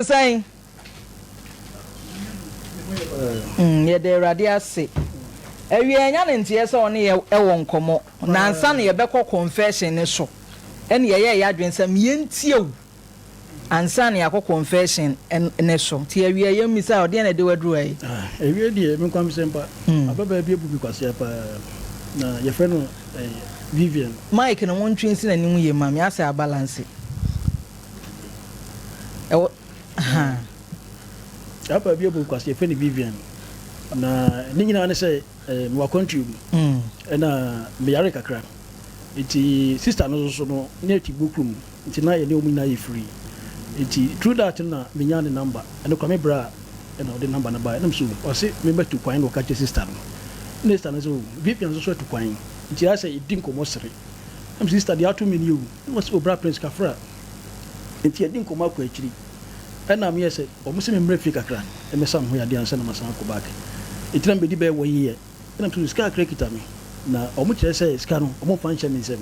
Sɛn? Mm, yɛda Awurade ase. Awia yɛanya ne nteɛ sɛ ɔne yɛ wɔ nkɔmmɔ, na ansa na yɛbɛkɔ confession no so, ɛne yɛyɛɛ yɛadwene sɛ yɛntie wo ansa na yɛakɔ confession no so. Nti awia yɛmmisa wo, deɛn na ɛde wo aduru ha yi? Ah, awia deɛ, me nkwa mesɛ mpa. Ababaa bi abu me kwasea paa, na yɛfrɛ no eh, Vivian. Mic no montwe nsi n'anim yie ma me, asɛ abalanse. Ɛwɔ ha. Saa paa bi abu nkwasi yɛfrɛ no Vivian. Na ne nyinaa ne sɛ eh, mewɔ akwantuo mu ɛna meyare kakra. Nti sister no nso so no ne ɛte Bokrum nti na yɛne wɔn nyinaa yɛ free. Nti through that no na menyaa ne number. Ɛno koraa me bra ɛna ɔde number no baeɛ. Na me so ɔse memmɛtu kwan na ɔka kyerɛ sister no. Ɛna sister no sɛ oh Vivian nso so atu kwan. Nti ayɛ sɛ yɛdi nkɔmmɔ sere. Na me sister deɛ ato me nie o. Na ɔse oh bra Prince kafra. Nti yɛdi nkɔmmɔ akɔ akyiri. Ɛna meyɛ sɛ wɔn se memmra fie kakra mmɛsa me ho yadeɛ ansa na masan akɔ back. Nti na mebɛdi bɛyɛ one year. Ɛna mese sika kakra kita me. Na wɔn kyerɛ sɛ sika no wɔn mfa nhyɛ me nsam.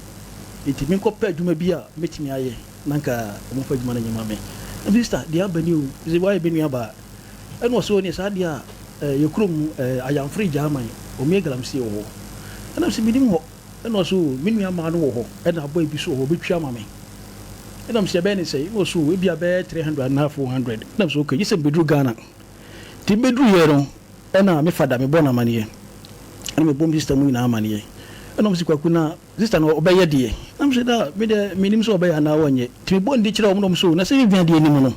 Nti menkɔ pɛ adwuma bi a mɛtumi ayɛ na nka wɔn mfa adwuma no nyɛ ma me. Na me sister deɛ aba ni o, mese woayɛ me nua baa. Ɛna ɔse ɔneɛ saa deɛ a yɛ kurom Ayamfre Gyaman wɔn yɛ galamsey wɔ hɔ. Ɛna mese menim hɔ. Ɛna ɔse oo me nua maa no wɔ hɔ ɛna boy bi so wɔ hɔ ɔbɛtua ama me. Ɛna mese ɛbɛyɛ ne sɛn? Ɛna ɔse oo ebia bɛyɛ 300 anaa 400. Ɛna mese okay gye sɛ mebɛduru Ghana. Nti mebɛduruiɛ no ɛna me fada mebɔɔ no amaneɛ ɛna mebɔɔ me sister mu nyinaa amaneɛ. Ɛna ɔmo se Kwaku na sister no ɔbɛyɛ deɛ? Ɛna mese daa me deɛ mennim sɛ ɔbɛyɛ anaa ɔnyɛ. Nti mebɔɔ ne din kyerɛɛ ɔmo na ɔmo se oo na sɛ Vivian deɛ nim no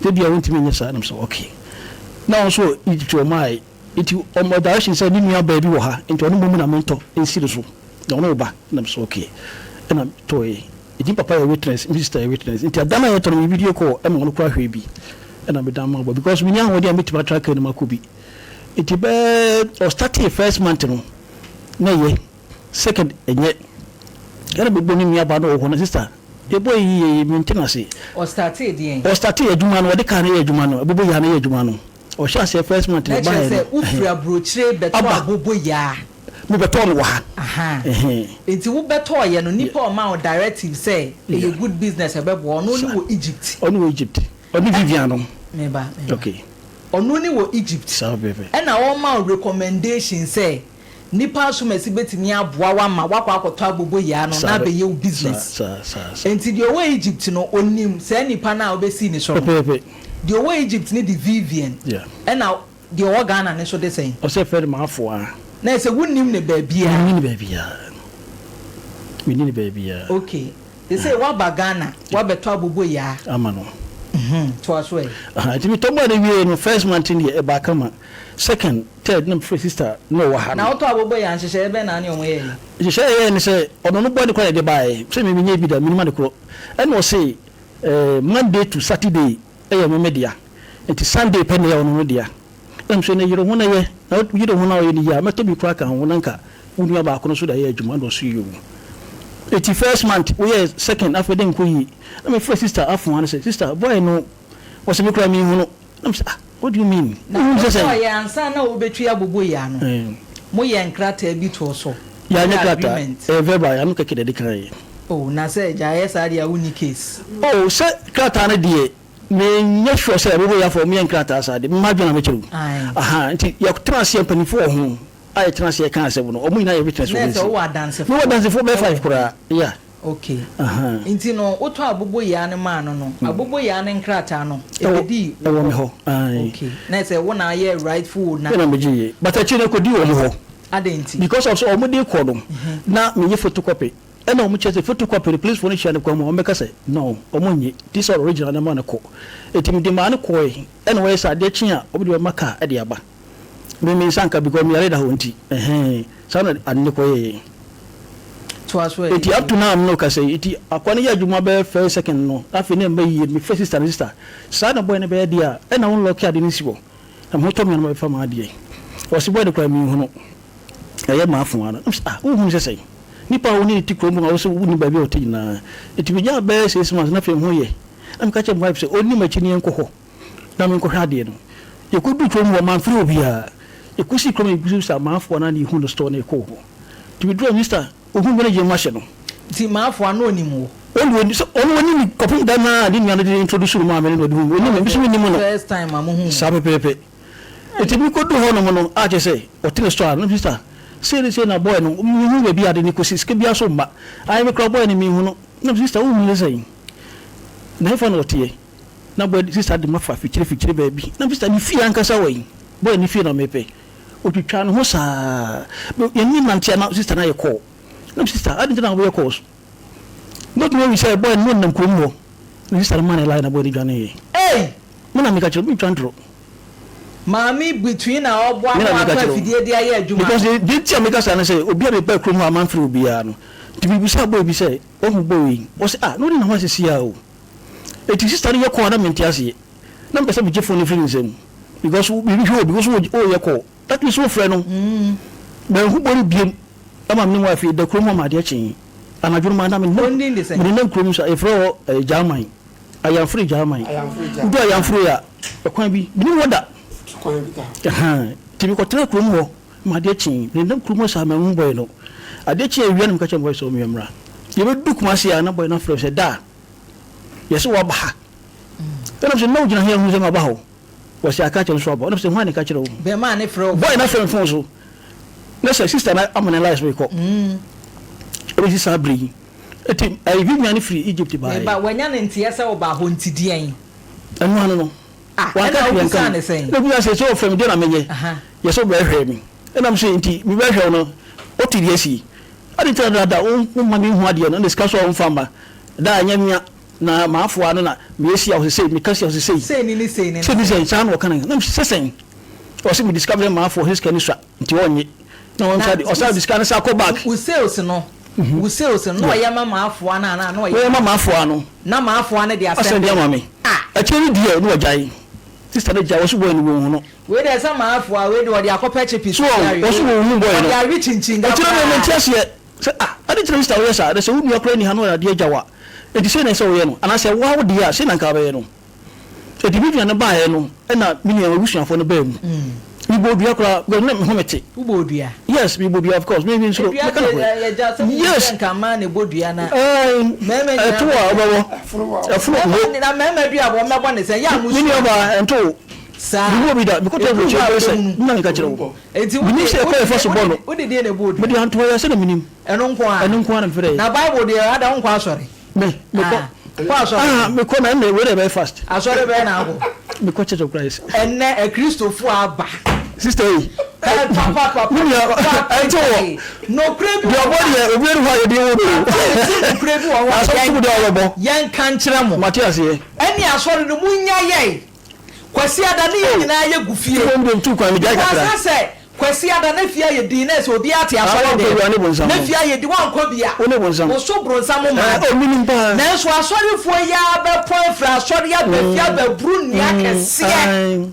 ebia ɔntumi nyɛ saa. Ɛna mese okay. Na ɔno nso wɔ Egypt ɔmaae. Nti ɔma direction sɛ ne nua baa bi wɔ ha nti ɔno mmom na mentɔ nsi no so na ɔno reba na mesɛ okay ɛna metɔeɛ nti me papa yɛ witness me sister yɛ witness nti ada no a yɛtɔ no me video call ɛma ɔno koraa hwɛɛ bi ɛna meda ma ɔba because menni ahoɔden a mɛtumi atra car no mu akɔ bi nti bɛɛ ɔstartee first month no na ɛyɛ Second ɛnyɛ ɛna mebɔ ne nua baa no wɔ hɔ no sister yɛbɔ yi yie yi mente no ase. Ɔstartee deɛn? Ɔstartee adwuma no ɔde car no yɛ adwuma no aboboyaa no yɛ adwuma no ɔhyɛ aseɛ first month Na no kyerɛ baeɛ sɛ no wofiri ɛhɛn aburokyire bɛtɔ aba aboboyaa? mebɛtɔɔ no wɔ ha Ahaa ɛhɛn. Nti wobɛtɔɔyɛ no Yeah nipa a ɔmaa wo directive sɛ yeah ɛyɛ good business ɛbɛboa wo ɔno ne saa wɔ Egypt? ɔne wɔ Egypt ɔne Ɛ Vivian no meba meba okay ɔno ne wɔ Egypt saa pɛpɛpɛ. ɛna ɔma wo recommendation sɛ Nnipa asomasi bɛtumi aboa wo ama woakɔ akɔtɔ aboboyaa no na abɛyɛ wo business. Enti deɛ ɔwɔ Egypt no, ɔnim saa nipa no a wobɛsii ne so no. Deɛ ɔwɔ Egypt no de Vivian, ɛna deɛ ɔwɔ Ghana no nso de sɛn? Ɔsɛ yɛfrɛ no M'afoa. Na ɛsɛ wonnim no baabiara? Menni no baabiara. Menni no baabiara. Okay. Seesei woaba Ghana, woabɛtɔ aboboyaa. Ama no. Toa so ɛ. Nti metɔ maa no wieeɛ no, first month no deɛ ɛbaa kama. Second, third na mefrɛ sister na ɔwɔ ha no. Na wotɔ abobo yɛ a, nhyehyɛeɛ bɛn na wo ne wɔn yɛeɛ? Nhyehyɛeɛ a yɛyɛɛ ne sɛ, ɔno no bɔne koraa na ɛde baeɛ, sɛ me menyɛɛ bi da, mennim ade korɔ. Ɛna ɔse eh, Monday to Saturday yɛ me me dea, nti Sunday pɛ na ɛyɛ ɔno no dea. Ɛna mese no yere ho na yɛ, na woyere ho na woyɛ no yie a, mɛtɔ bi koraa aka ho na nka wo nua baako no nso de ayɛ adwuma. Ɛna ɔse yoo. Nti first month woyɛɛ, second afei de nkɔ yie. Na mefrɛ sister Afoa no sɛ, sister boy no, ɔse me koraa menhu no. Na mese ah what do you mean? Na Wohu sɛ sɛn? wotɔeɛ ansa na wobɛtwi aboboyaa no, moyɛɛ nkrataa bi too so? Yɛanyɛ Moyɛɛ krataa, agreement? ɛyɛ verbal, yɛano kɛkɛ na yɛde kaeɛ. Oh, na sɛ agya ayɛ saa deɛ a wonni case. Oh, sɛ krataa no deɛ, menyɛ sure sɛ aboboyaafoɔ wɔyɛ nkrataa saa de, m'adwene na mekyerɛ o. Ae. Ahaa, nti yɛtena aseɛ, mpanimfoɔ wɔ ho a yɛtena aseɛ ka asɛm no, wɔn nyinaa yɛ witness Na wɔ ɛsɛ ho nti. wowɔ adansefoɔ Mewɔ adansefoɔ bɛyɛ wɔ five ho? koraa, yeah. Ok. Nti no wotɔ aboboyaa no maa no no, aboboyaa no nkrataa no, ɛbɛdii wo Ɛwɔ me hɔ? hɔ, ae. Ok. Na ɛsɛ wo na ayɛ rightful owner? Me na megyeeɛ. But akyire no ɛkɔdii wɔn hɔ. Adɛn nti? Because of sɛ wɔn de rekɔ no, na meyɛ photocopy. Ɛna wɔn kyerɛ sɛ photocopy no, policefoɔ no hyia no kwan mu a, wɔbɛka sɛ no, wɔn nnye. Nti sɛ original no ma no kɔ. Nti mede maa no kɔɔe. Ɛna wɔyɛ sɛ adeɛ kye a, wɔde bɛma car de aba. Me me nsa nka because me yare da hɔ nti ɛhɛn saa na ade no kɔyɛɛ. Toa so ɛ. Nti up to now me ne wo kasa yi nti akoa no yɛ adwuma bɛyɛ first second no afei na ɛmma yie me frɛ sister no sister saa na boy no bɛyɛ deɛ a ɛna wo nlɔke ade no nsi hɔ na me ho tɔ me a na mabɛfa m'adeɛ ɔse boy no koraa menhu no ɛyɛ m'afoa no na me se ah wonhu no sɛ sɛn nipa a wo ne no te kurom a wo se wonim baabi a ɔte nyinaa nti megyaa bɛyɛ 6 months na afei me ho yɛ na meka kyerɛ me wife sɛ ɔnni m'akyi na yɛnkɔ hɔ na menkɔhwɛ adeɛ no. Yɛkɔduu kurom hɔ, mamfrɛ obiara. Yɛkɔsii kurom a yɛbisabisaa Maafoa no a na yɛhu no store no, yɛkɔɔ hɔ. Nti meduruu hɔ, Mister, ɔhuu me no gyee mahyɛ no. Nti Maafoa no ɔnim wo? Ɔno ɔni sɛ ɔno ɔni mi kɔpem da naa ne nua no de introduce no maa me no na ɔde hu mi. Ɔnim me, me nso mennim no. First time a mo hu. Saa pɛpɛɛpɛ. Nti me kɔ du hɔ nom no a kyerɛ sɛ ɔte ne store ano, sister sei ne sei na boy no menhu baabi a ade no kɔsi, sika biara nso mma. Ae me koraa boy no menhu no. Na me sister wohu no sɛ sɛn? Na hefa na ɔteɛ? Na boy sister de mafa fikyire fikyire baabi. Na sister ne fie ankasa wɔ yi? Boy ne fie na mepɛ. Ɔtwitwaa ne ho saa. Yɛne nante a na sister no ayɛ call. Na me sister adɛn nti na woyɛ calls? Wobɛtumi ahu sɛ boy no na ɔnam kurom hɔ. Na sister no maa no line na boy no dwaneeɛ. Ei! Me na meka kyerɛ wo, mentwa ntorɔ. Maame between na ɔboa Me ma na meka watɔ kyerɛ wo. afidie de ayɛ adwuma Because no. deɛ nti a meka saa ne sɛ, obi a mebaa kurom hɔ a mamfrɛ obiara no, nti mebisaa boy bi sɛ, wahu boy yi? Ɔse ah, na ɔne ne ho asisi ara o. Enti sister no yɛ call a na mente aseɛ. Na mepɛ sɛ megye phone no firi ne nsam. Because biribi hwɛ o, because woyɛ call. That means wofrɛ no. Manhu boy no biom. Ɛma me ne wife yɛda kurom hɔ ma adeɛ kyee. Anadwo no maa na Ɔndin de sɛn? menenam kurom saa, yɛfrɛ hɔ eh, Gyaman. Ayamfre Gyaman. Wodu Ayamfre a, ɛkwan bi, menim hɔ da. Ɛhaa, nti mekɔtenaa kurom hɔ ma adeɛ kyee. Menenam kurom hɔ saa, manhu boy no. Adeɛ kyee awia na meka kyerɛɛ me wife sɛ ɔmmea mmra. Yɛbɛdu Kumasi a, na boy no afrɛ me sɛ, Da, yɛse woaba ha. Ɛna mese, na wogyina he ahunu sɛ maba hɔ? Wɔse aka akyerɛ no so aba. Ɛna mese, hwan na ɛka kyerɛ wo? Bɛmaa ne frɛ wo. Boy no afrɛ me phone so. Na sɛ sister no ama ne lies mekɔ. Ɛbɛsi saa bere yi. Eti ɛyi Vivian no firi Egypt baeɛ. Meba, wanya ne nteɛ sɛ wobaa hɔ nti deɛn? Ɛno ano no. Ah, Wanka ɛna hwee anka wobisaa ho. ne sɛn? Ɛna obisaa sɛ, sɛ wɔfrɛ me deɛn na menyɛ? Yɛ sɛ wobɛhwɛ me. Ɛna mese, nti mebɛhwɛ wo no, wote deɛ asi? Adɛn nti na dada womma menhu adeɛ no, ɛna sika nso a womfa mma? Da a ɛnyɛ mea na m'afoa no na meyɛ sei a ɔse sei, meka sei a ɔse sei. Sei ne ne sei ne ne Sei ne sɛn, saa na ɔka no. Na mese, sɛ sɛn? Ɔse mede sika brɛ m'afoa, ɔse sika no sua nti ɔnnye. Na ɔnsa de, ɔsan de sika no san kɔ back. Wo sales no, wo sales no, na ɔyɛ ma m'afoa no anaa na ɔyɛ. Na ɔyɛ ma m'afoa no. Na m'afoa no de asɛnde. Asɛnde ama me. Ah! Akyire no deɛ na wagyae. Sister no gyae, ɔse boy no wɔnhu no. Wei deɛ sɛ m'afoa, wei deɛ ɔde akɔpɛ chipis So awe. wɔn, ɔse wɔnhu boy no. Ɔde awe kyinkyin Akyire no koraa. mente aseɛ sɛ ah, adɛn nti na sister woyɛ saa, na sɛ wo nua koraa nni ha na ɔyɛ adeɛ agya wo a, enti sei na ɛsɛ sɛ woyɛ no, anaa sɛ woa wo deɛ a, sei na anka wobɛyɛ no. Enti me nua no baeɛ no ɛna me nua m'abusuafoɔ no baa mu. Mebɔɔ dua koraa because na me ho mete. Wobɔɔ dua? Yes, mebɔɔ dua of course, me me nsuro, Dua mɛka deɛ nokorɛ. yɛgya sɛ wohu Yes. sɛ nka mmaa na ɛbɔ dua na Ɛɛ, mmarima nyinaa ɛto a bɔ dua. wobɛwɔ. Ɛfono Mmarima ho. na mmarima dua bɔ mmɛbɔ ne sɛn? Yɛ a Me mosua. nua baa ɛnto wo. Saa. Mebɔɔ bi da, mekɔtɔ Ɛduru aburokyire hɔ a bɛyɛ sɛ, wobɛhunu. me na meka kyerɛ wo. Enti Menim wode sɛ ɛkwan a yɛfa so bɔ no. wode deɛ na ɛbɔɔ dua? Mede antoa yɛ sɛ na menim. Ɛno nko ara? Ɛno nko ara na mefrɛɛ. Na Bible deɛ ada wonkɔ asɔre? Me, mekɔ. Ah, kɔ asɔre. Ah, mekɔ na ɛnna wei na ɛbɛyɛ fast. Asɔre bɛyɛ na akɔ. Mekɔ Church of Christ. Ɛnɛ Akristofo aba. Sister yi. Ɛ papa papa. Me nua, ɛnti wɔ. Nokorɛ bi wɔ hɔ. Deɛ ɔbɔ deɛ, obi ani hɔ a yɛde wo do. Papa, mese nokorɛ bi wɔ hɔ a. Asɔre to mu deɛ ɔbɛbɔ. Yɛnka nkyerɛ mo. Mate aseɛ. Ɛne asɔre no, monya yɛn. Kwasiada ne yɛn nyinaa yɛ gu fie. Mmom deɛ metu kwan megyae kakra. Because asɛ Kwasiada na fie ayɛ din na ɛsɛ obiara te Ah, asɔre wankɔ dɛm. bi a, wo ne bonsam Na no. fie ayɛ din wankɔ bi a. Wo ne bonsam. Wo so bronsam mmaa Eh, bi. oh, menim paa. Nanso asɔrefoɔ yi ara bɛpɔn afiri asɔre aba fie abɛboro nnua kɛseɛ. Ae.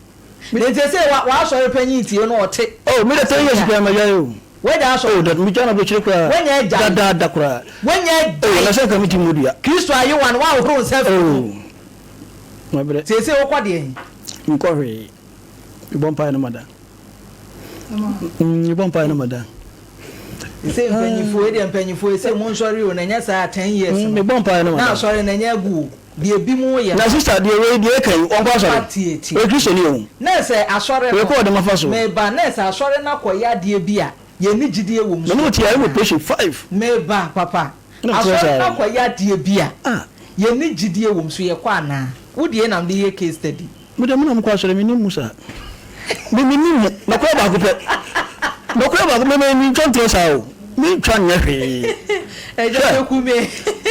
Na nti seesei wa w'asɔre panyin tie no ɔte. Oh, me de 10 years koraa magyae o. W'agya asɔre. Oh, da, megyae no aburokyire koraa. W'anya agyae. Dadaada koraa. W'anya agyae. Oh, na sɛ nka meti mu dua. Kristo ayewa no w'ahohoro nsa afiri ho. Oh. Mabrɛ. Seesei wokɔ deɛn? Menkɔ hwee. Mebɔ mpaeɛ na mada. Mebɔ mpaeɛ na mada. Seesei mpanyinfoɔ yi deɛ mpanyinfoɔ yi sɛ monsɔre o na ɛnyɛ saa 10 years no. Mebɔ mpaeɛ na mada. Na asɔre no ɛnyɛ agu o. Deɛ ebinom yɛ no. Na sister deɛ wei deɛ ɛka yi ɔnkɔ asɔre? Tie tie. Ɔyɛ Kristoni o. Na ɛsɛ asɔre no. Wei kɔ ɔde mafa so. Meba na ɛsɛ asɔre no akɔyɛ adeɛ bi a yɛnni gyidie wɔ mu so. Mene wo te ayɛ wɔ patient 5. Meba papa. Asɔre no akɔyɛ adeɛ bi a yɛnni gyidie wɔ mu, so yɛkɔ anaa? Wo deɛ na mede yɛ case study. Me deɛ me na mekɔ asɔre, mennim mu saa. Me mennim mu, nɔkorɛ baako pɛ. Nɔkorɛ baako, me me mentwa ntorɔ saa o. Mentwa nyɛ hwee. Agya bɛku me.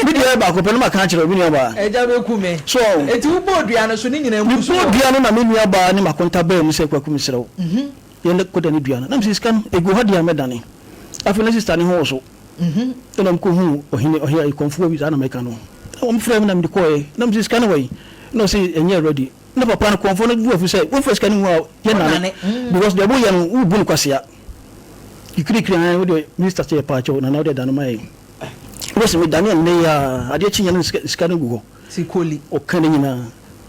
Me deɛ baako pɛ na maka akyerɛ wo, me nua baa. Agya bɛku me. So ɔho. Enti wobɔɔ dua no so ne nyinaa mbu so wɔ. Mebɔɔ dua no na me nua baa ne m'akonta baa mu sɛ Kwaku mesrɛ wo, yɛn kɔdane dua no. Na mese sika no, ɛgu hɔ deɛ a mɛdane. Afei na sista no ho woso. Ɛna mekɔhuu ɔhene, ɔhene kɔmfoɔ bi, saa na mɛka no. Ɛna wɔfrɛɛ me na mede kɔeɛ. Na mese, sika no wɔ he? Ɛna ɔse, ɛnyɛ ready. Na papa no, kɔmfoɔ no bo afu sɛ, womfa sika no ngu a yɛnnane. Because deɛ woyɛ no, worebu no kwasea. Kikirikiri, ae, wodeɛ minister sɛ yɛpaakyɛw, Nana wodeɛ dane ma yɛn. Wobɛse medane a nnɛ yi ara, adeɛ kye nyɛ no sika no gu hɔ. Sikoli. Ɔka ne nyinaa,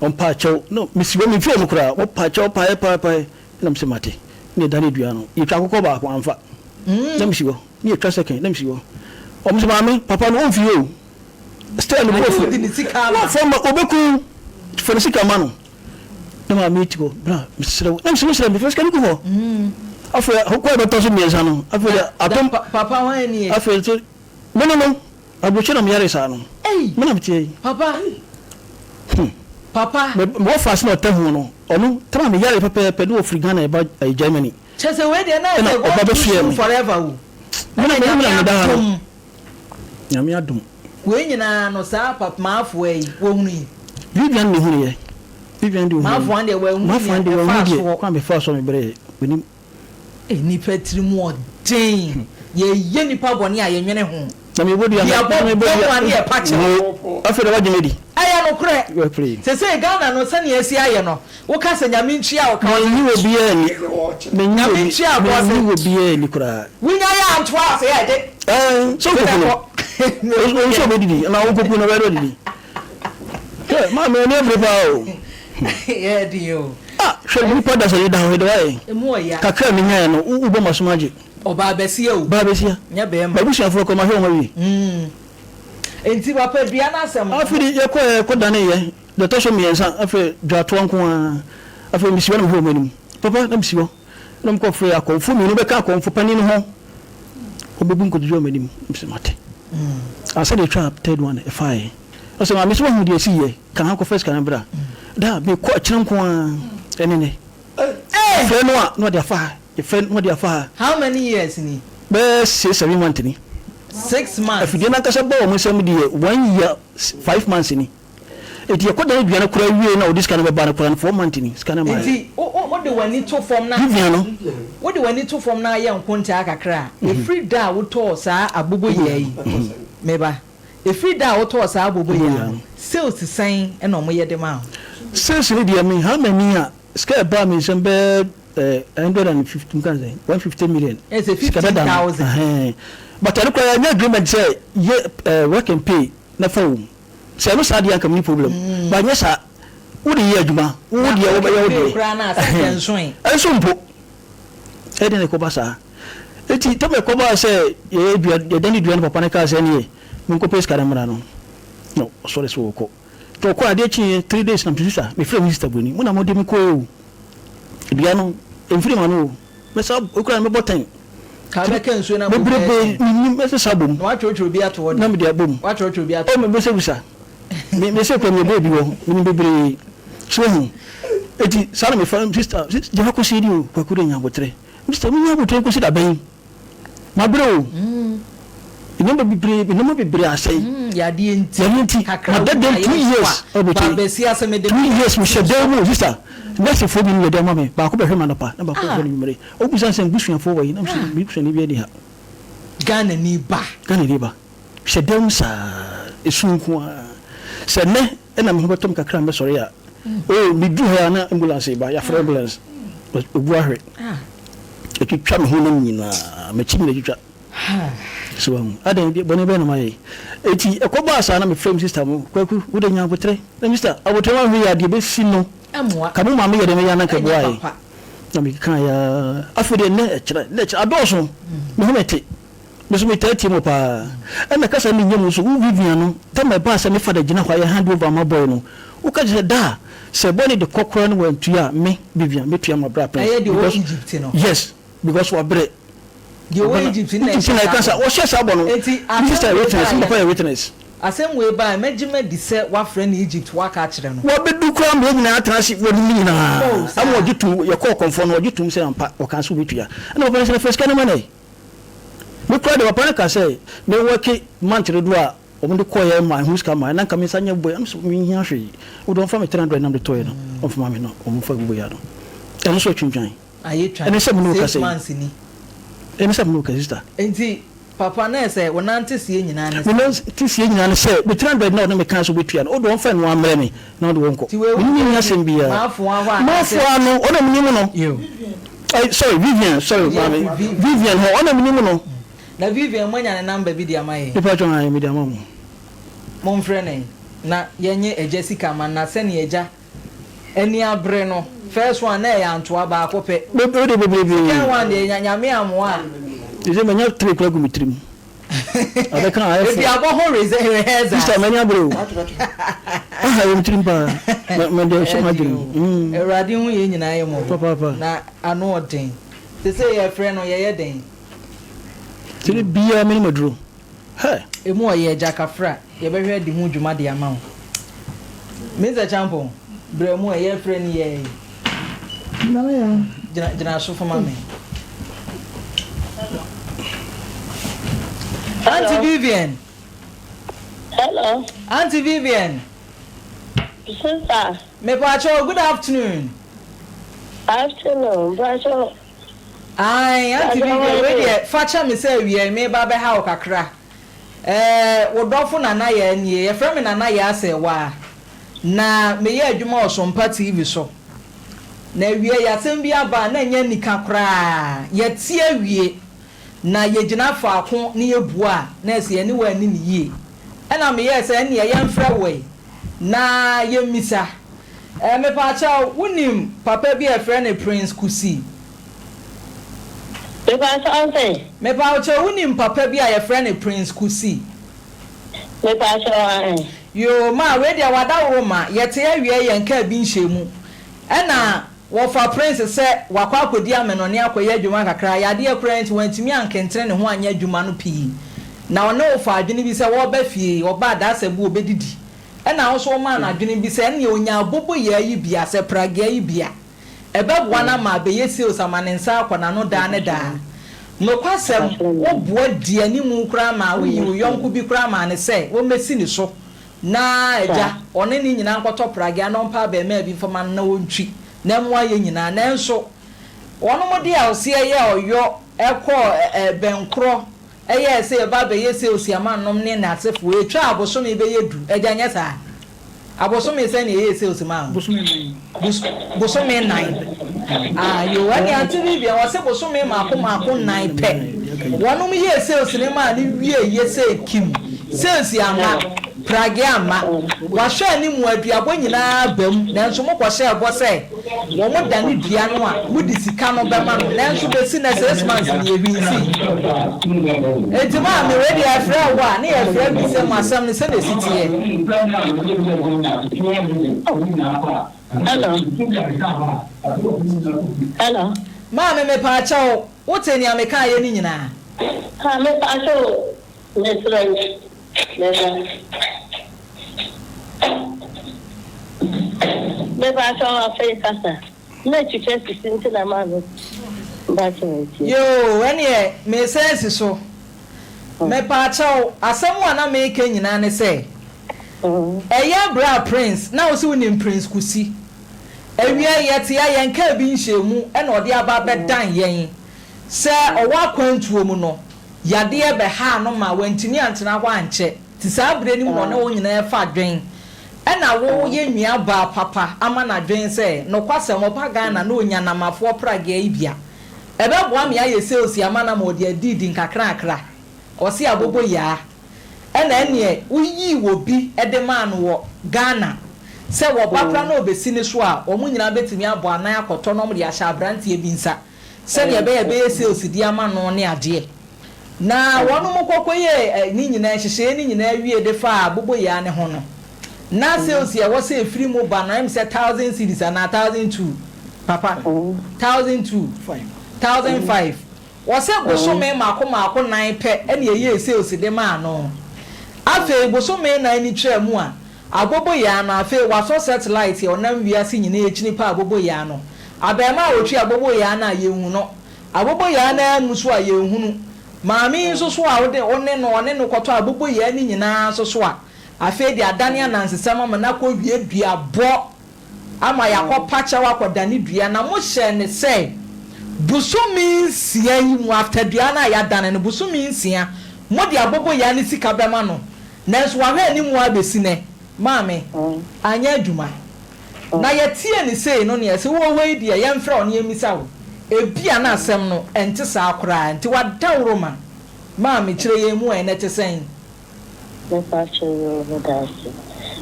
ɔmpaakyɛw. Na mesi hɔ, memfii hɔ koraa, wɔpaakyɛw, paeɛ, paeɛ, paeɛ. Ɛna mese, mate. Na yɛdane dua no, yɛtwa akokɔ baako, amfa. Na mesi hɔ. Ne yɛtwa second na mesi hɔ. Ɔmo se maame, papa no ɔmfi hɔ o. Still ne bo Agye afu. wode ne sika ama. Wamfa ma ɔbɛku fa ne sika ma no. Na maame yi te hɔ, bra mesrɛ wo. Na mesɛ mesrɛ me fa sika no gu hɔ. Afei kɔ a ɛbɛtɔ so mmiɛnsa no, afei de atom. Papa hwan nie? Afei nso me ne no aburokyire na meyare saa no. Ei! Me na meteɛ yi. Papa. Hmm. Papa. Me me wɔfa ase na ɔtɛ ho no, ɔno tam a meyare pɛpɛɛpɛ na ɔfiri Ghana ɛba ɛyɛ Germany. Kyɛ sɛ wei deɛ na Ɛna ɛsɛ ɔba God bɛsoɛ choose you me. forever o. Me na Ɛna me na Nyame meda ha no. adom. Nyame adom. Wei nyinaa no saa pap Maafoa yi wɔhunu yi. Vivian na ehunu yɛ. Vivian de ohunu. Maafoa deɛ wanhunu Maafoa nea deɛ wanhunu ɛfaa deɛ soɔ. kwan bɛfaa so a mebrɛɛ yɛ. Onim. Nnipa tirim ɔden. Yɛyɛ nnipa bɔne a yɛnwene ho. Na mebɔ dua Deɛ na bɔ mebɔ bɔ dua. mu a ne yɛpa kyɛw. Wo afei na wagye me adi. Ɛyɛ nokorɛ. Wapire. Sesei Ghana no sɛnea asi ayɛ no woka sɛ Nyame ntua wo ka ɔse. Menyi obiara ani. Menyi Nyame obi ntua wo ka ɔse. menyi obiara ani koraa. Wonya yɛ antoa ɔse ɛde. Ɛɛ sɛ wokoku no. Owu sɛ obedidi anaa wokoku no ɔbɛyɛ dɛ odidi. Hwɛ maame ani abere paa o. Ɛyɛ den o. Ah hwɛ nipa dasani da hɔ hwɛ deɛ wayɛ. Emu ɔya. Kakra a menyaeɛ no wobɔ m'asom agye. Ɔbaa basia o. Baa basia. Nyɛ bɛɛma. M'abusuafoɔ kɔ mahwɛ wɔn awie. Enti papa dua no asɛm no. Afei de yɛkɔɛ kɔdaneeɛ deɛ ɛtɔ so mmiɛnsa afei dwatoa nko ara afei mesi hɔ na mehwɛ wɔn anim papa na mesi hɔ na wɔkɔ frɛ akɔmfoɔ mmienu bɛka akɔmfo panin no ho wɔbɛbu nkotodwe wɔ m'anim mese mate ansa na ɛtwa third one ɛfaeɛ ɔsɛ maame sɛ wahu deɛ ɛsi yɛ ka ha kɔfa sika no bra da mekɔ akyina nko ara ɛne nɛ frɛ no a na ɔde afa ha yɛfrɛ no na ɔde afa ha. How many years ni? Bɛyɛ 6, 7 months ni. 6 months. Afidie no ankasa bɔ wɔn nsam deɛ one year 5 months ni. Eti yɛkɔ dan aduane koraa wie na ɔde sika no bɛba no koraa no 4 months ni sika no ma. Nti wode w'ani to fam na. Vivian no. Wode w'ani to fam na ayɛ nkontaa kakra a, efiri da a wotɔɔ saa aboboyaa yi, meba, efiri da a wotɔɔ saa aboboyaa no, sales sɛn na wɔyɛ de maa wo? Sales no deɛ me ha m'ani a sika ɛbaa me nsam bɛyɛ 150 nka sɛ 150 million. Ɛsɛ sika dada no 15,000. Ɛhɛn, but ɛno koraa yɛnyɛ agreement sɛ yɛ work and pay na fa wɔ mu sɛ ɛno saa deɛ anka menni problem, but nyɛ saa wode yɛ adwuma wo Na deɛ work wobɛyɛ wo and pay deɛ koraa na asɛ ɛhɛn nsoe. Ɛnso mpo ɛdeɛ na ɛkɔba saa eti tam ɛkɔba sɛ yɛyɛ dua yɛdane dua no papa no kaa sɛ ɛneɛ menkɔpɛ sika no mmra no na ɔsɔre sɛ ɔkɔ. Nti ɔkɔɔ adeɛ kyeeɛ 3 days na mese sister mefrɛ me sister buroni mo na mode me kɔɛ o dua no ɛmfiri m'ano o mɛsa okura no mɛbɔ tɛn. Ka bɛka nsuo no abom bebrebe bɛyɛ sɛn? Menim mɛsesa abom. Na woatwerɛtwerɛ bi ato hɔ na deɛ? mede abom. Woatwerɛtwerɛ bi ato o hɔ? Mebisabisa me mese kura meyɛ baabi wɔ menim bebree so wahu eti saa na mefa sister gya kɔsi di o Kwaku de nya abotrɛ sister menya abotrɛ nkɔsi da bɛn. Mabrɛ o. Nneɛma bebree, nneɛma bebree asɛe. Yadeɛ nti. Yadeɛ nti. Kakra Mada wo dɛm na two yɛ years. so a. Ɔbɛkyɛ. Ba bɛsi ase mede Two years mehyɛ dan mu o sister. Nursefoɔ bi na ɛde ama me. Baako bɛhwɛ me anɔpa na baako bɛhwɛ me anwummere. Ɔbisa me sɛ m'abusuafoɔ wɔ he? Na mese me busuani biara nni ha. Ghanani ba. Ghanani ba. Hyɛ dan mu saa. Esu nko ara. Sɛ nnɛ na me ho bɛtɔ me kakra a mɛsɔre a, oh meduru ha yi a na ambulance reba. Yɛafrɛ ambulance. Obu ahwe. Ɛtwitwa me honam nyinaa. M'akyi nyinaa twitwa. So wahu? Adɛn, deɛ bɔne bɛn na mayɛ yi? Enti ɛkɔbaa saa na mefrɛɛ me sista mo, Kwaku, wo deɛ nya aboterɛ. Na me sista, aboterɛ wanhwɛ yie a deɛ ɛbɛsi no, ka mo maame yɛ deɛ mɛyɛ a na anka ɛboa yɛ. Na mekekaeɛ ara. Afei deɛ nnɛ ɛkyerɛ, nnɛ ɛkyerɛ, adɔɔso. Me ho mete. Me nso metaa tie mo paa. Ɛna kasa no nyɛ mu nso, wo Vivian no, tam a ɛbaa sɛ me father gyina hɔ ayɛ hand over ama boy no, woka kyerɛ sɛ da a sɛ boy no de kɔ koraa na wantua a, me, Vivian, mɛtua ma bra Prince. Ɛyɛ deɛ ɔwɔ Because, Egypt no. yes, because wabrɛ. Deɛ ɔwɔ Egypt no na Egypt na ɛhyɛ ɛka saa saa, bɔ no. ɔhyɛ saa bɔ no. Enti Me sister asɛm yɛ wei witness, me baeɛ papa yɛ witness. Asɛm wei baeɛ, mɛgye madi sɛ woafrɛ no Egypt woaka akyerɛ no. Wabedu koraa ma yɛn nyinaa atena ase wɔ anim nyinaa Oh, saa. ama ɔgye tom, yɛkɔɔ kɔmfoɔ no, ɔgye tom sɛ ampa, ɔkaa sɛ ɔbɛtua. Ɛna papa no sɛ, na fa sika no ma no ɛ. Me koraa deɛ papa no ka sɛ me worke month dodoɔ a wɔn de kɔeɛ ma ɛho sika ma na nka me nsa nyɛ bɔe ɛm so menhia hwee wode ɔmfa me 300 na mede tɔeɛ no ɔmfa ma me no ɔmfa gugu ya no ɛno nso atwintwan Ayɛ twan ɛne sɛ me ne wo six kasa yi months ni. ɛne sɛ me ne wo kasa sister. Nti papa na ɛsɛ wo nante seɛ nyinaa ne Me sɛ. nante seɛ nyinaa ne sɛ me 300 na ɔne me kaa sɛ ɔbɛtua no wode ɔmfa ɛno ara mmrɛ me na ɔde wo nkɔ Nti wei me ne no nni wo asɛm biara Maafoa hɔ anaasɛ. Maafoa no ɔna menim no. Yo. Ay sorry Vivian sorry maame Vivian hɔ ɔna menim no. Na Vivian moanya ne number bi de ama yɛn? Mepa kyɛw ae mede ama mo. Momfrɛ no na yɛnye agya sika ma no na sɛnea agya ani abere no first one na ɛyɛ antoa baako pɛ. Wode bebrebe. Second one deɛ Nyame amoa a. Sese manya three kora gu me tirim. Abɛka ayɛ fo. Aduabɔ ho rehearsals. Sister m'ani abere o. Aha yɛ me tirim paa. Mede hyɛ m'adwene mu. Awurade hu yɛn nyinaa yɛ mmɔbɔ. Papaapa. Na ano ɔden. Sesei yɛfrɛ no yɛyɛ dɛn? Tiri biara menim aduro. Hɛ! Emu ɔyɛ Gyakafra, yɛbɛhwɛ adi ho dwuma de ama wo. Mister Champon, brɛ mu ɛ, yɛfrɛ no yɛɛ. Nana Yaa. Gyina, gyina so fo ma me. Auntie Vivian. Hello. Auntie Vivian. Sister. Mepakyɛw, good afternoon. Afternoon, mpakyɛw. Ae, Auntie Vivian, wei deɛ fa kyɛ me sɛ awia yi mereba abɛha wo kakra. Ɛɛ, wo dɔfo Nana Yaa nie. Yɛfrɛ me Nana Yaa Asɛɛwaa, na meyɛ adwuma wɔ Sompa TV so. Na awia yi asɛm bi aba a na ɛnyɛ anika koraa. Yɛte awie, na yɛgyina faako na yɛbua a, na ɛsɛ yɛne wo anni no yie. Ɛna meyɛɛ sɛ ɛnneɛ yɛmfrɛ wo ɛ, na yɛmmisa. Eh, mepaakyɛw, wonim papa bi a yɛfrɛ no Prince Kusi? Mepaakyɛw sɛn? Mepaakyɛw, wonim papa bi a yɛfrɛ no Prince Kusi? Mepaakyɛw, ae. Yoo, ma, wei deɛ w'adaworo ma, yɛte awiɛ yɛn kaa bi nhyɛmu, ɛna wɔfa Prince sɛ wakɔ akɔdi amenɔne akɔyɛ adwuma kakra, yadeɛ koraa nti wantumi ankentene ne ho anyɛ adwuma no pii, na ɔne wo faa adwene bi sɛ wɔreba fie, ɔba a dasɛbu ɔbɛdidi. Ɛna wo nso womaa no adwene bi sɛ ɛnneɛ ɔnya aboboyaa yi bi a, sɛ pragea yi bi a, ɛbɛboa no ama abɛyɛ sales ama ne nsa akɔ n'ano daa ne daa. Nokwasɛm, woboa dii animu koraa maa woyii wo yɔnko bi koraa maa no sɛ wɔmmɛsi ne so na agya, ɔne ne nyinaa nkɔtɔ pragea na ɔmpɛ abarimaa bi mfa ma no na ɔntwi na ɛmmoa yɛn nyinaa. Nanso wɔnom de a ɔseɛ yɛ ɔyɔ kɔɔ bɛnkorɔ Ɛyɛɛ sɛ yɛba abɛyɛ sales ama nom ne n'asefoɔ. Ɛtwaa abosome bɛyɛ du. Agya, nyɛ saa? Abosome sɛn na yɛyɛɛ sales maa wo? Bosome nnan. Bos, bosome nnan. Ah, yoo, ɛnneɛ Auntie Vivian, wɔse bosome mmaako mmaako nnan pɛ. Wɔnom yɛɛ sales no maa no wieeɛ sɛ kim. Sales amma. Pragea amma. Wahwɛ anim, aduabɔ nyinaa aba mu, nanso mokɔhyɛɛ bɔ sɛ wɔdane dua no a, mode sika no bɛma no, nanso bɛsi nnɛ six months nie, hwee nsii. Enti maame, wei deɛ yɛfrɛ wo a, ne yɛfrɛ bisa mu asɛm no sɛdeɛ ɛsi teɛ. Hello. Hello. Maame, mepaakyɛw, wotee nea mekaeɛ no nyinaa? Ah, mepaakyɛw, mesrɛ wo. Meba. Mepakyɛw afei kasa. Na twitwa sisi nti na ma me mpakyɛw ntie. Yoo ɛneɛ mesan asi so. Mepaakyɛw asɛm a na meka nyinaa ne sɛ ɛyɛ berɛ a Prince na wose wonim Prince Kusi awia yi yɛte ha yɛnkaa bi nhyɛɛ mu ɛna ɔde aba abɛdan yɛn sɛ ɔwɔ akwantuo mu no Yadeɛ bɛhaa no ma wantumi antena hɔ ankyɛ. Nti saa berɛ no mu na ɔne wo nyinaa refa adwen. Ɛna wo yɛ nua baa papa ama no adwen sɛ, nokwasɛm ɔba Ghana na ɔnya Namafoɔ pragea yi bi a, ɛbɛboa me ayɛ sales ama no ama ɔde adiidi nkakrakra. Ɔse abobo yaa. Ɛna ɛneɛ wo yii wɔ bi de maa no wɔ Ghana sɛ wɔba koraa na ɔbɛsi ne so a, wɔn nyinaa bɛtumi abɔ anan akɔtɔ na wɔde ahyɛ abranteɛ bi nsa. sɛdeɛ ɛbɛyɛ ɛbɛyɛ sales de ama no ne adeɛ. Na wɔnom kɔ kɔyɛɛ ne nyinaa, nhyehyɛeɛ no nyinaa wie de faa aboboyaa no ho no, na sales a ɛwɔ sɛ ɛfiri mu ba no, ɛyɛ me sɛ thousand cedis anaa 1002, papa, 1002, 1005. Wɔsɛ bosome mmaako mmaako nan pɛ na ɛyɛɛ sales de maa no. Afei bosome nan no twaa mu a, Aboboyaa no, afei wasɔ satellite a ɔnam wiase nyinaa akyini pɛ aboboyaa no. Abarimaa a ɔtwi aboboyaa no a yɛnhu no. Aboboyaa no ara mu nso a yɛnhunu. Maame yi nso so a wode wo ne no ɔne no kɔtɔ aboboyaa no nyinaa nso so a, afei deɛ adane anansesɛm ama no akɔwie duabɔ ama yɛakɔpa kyɛw akɔdane dua na mohyɛɛ no sɛ bosome nsia yi mu after dua no a yɛadane no bosome nsia mode aboboyaa no sika bɛma no Nanso wahwɛ anim ara bɛsi nnɛ. Maame, anyɛ adwuma. Na yɛteɛ no sei no neɛ, sɛ wowɔ hɔ yi deɛ yɛmfrɛ wo na yɛmmisa wo. Ebia na asɛm no ɛnte saa koraa nti w'adaworoma. Maame, kyerɛ yɛn mu ɛ, na ɛte sɛn? Mepakyɛw yoo, meda ase.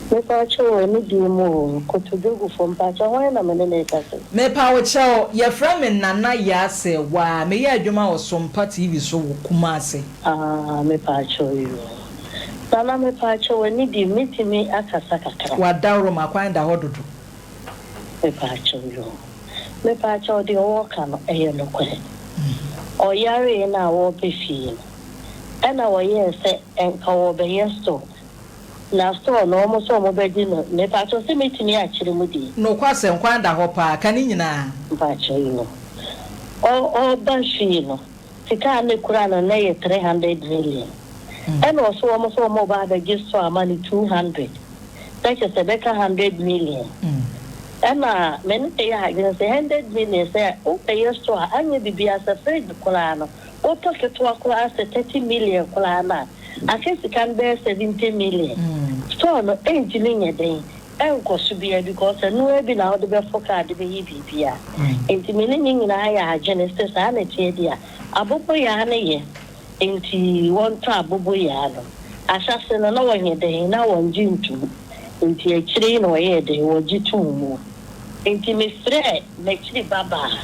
Mepaakyɛw o, ɛno deɛ mu o, kotodwe gu fam, mpaakyɛw hwan na me ne no rekasa yi? Mepa wo kyɛw, yɛfrɛ me Nana Yaa Serwaa, meyɛ adwuma wɔ Sompa TV so wɔ Kumasi. Ah, mepaakyɛw yoo. Nana mepaakyɛw ɛno deɛ mɛtumi akasa kakra? W'adawroma, kwan da hɔ dodo. Mepaakyɛw yoo. Mepaakyɛw deɛ wɔɔka no ɛyɛ nokorɛ? Ɔyaree no a wɔɔbɛ fie no, ɛna wɔyɛɛ sɛ nka wɔɔbɛyɛ store. Na store no wɔn sɛ wɔn bɛgye no mepakyɛw sɛ mɛtumi akyerɛ mu deɛ. Nokwasɛm, kwan da hɔ paa, ka ne nyinaa. Mpakyɛw yi no ɔ ɔba fie no sika a na ekura no na ɛyɛ 300 million, ɛna ɔso wɔn sɛ wɔn reba abɛgye store ama no 200, na kyerɛ sɛ ɛbɛka 100 million. Ɛna me ne yɛ adwene sɛ 100 million, sɛ wobɛyɛ store a, anyɛ biribiara sɛ fridge koraa no wotɔ ketewa koraa sɛ 30 million koraa no a, aka sika no bɛyɛ 70 million. Store no ɛntumi nyɛ den ɛnkɔ so biara because ɛnoa bi na wode bɛfo kaa de bɛyɛ biribia. Nti me ne ne nyinaa yɛ adwene sɛ saa na ɛteɛ di a, aboboyaa no yɛ, nti wɔntɔ aboboyaa no. Ahyɛse no na wɔnyɛ den na wɔngye ntom, nti akyire yi na wɔyɛɛ den wɔgye too mu. Nti mefrɛ m'akyiri babaa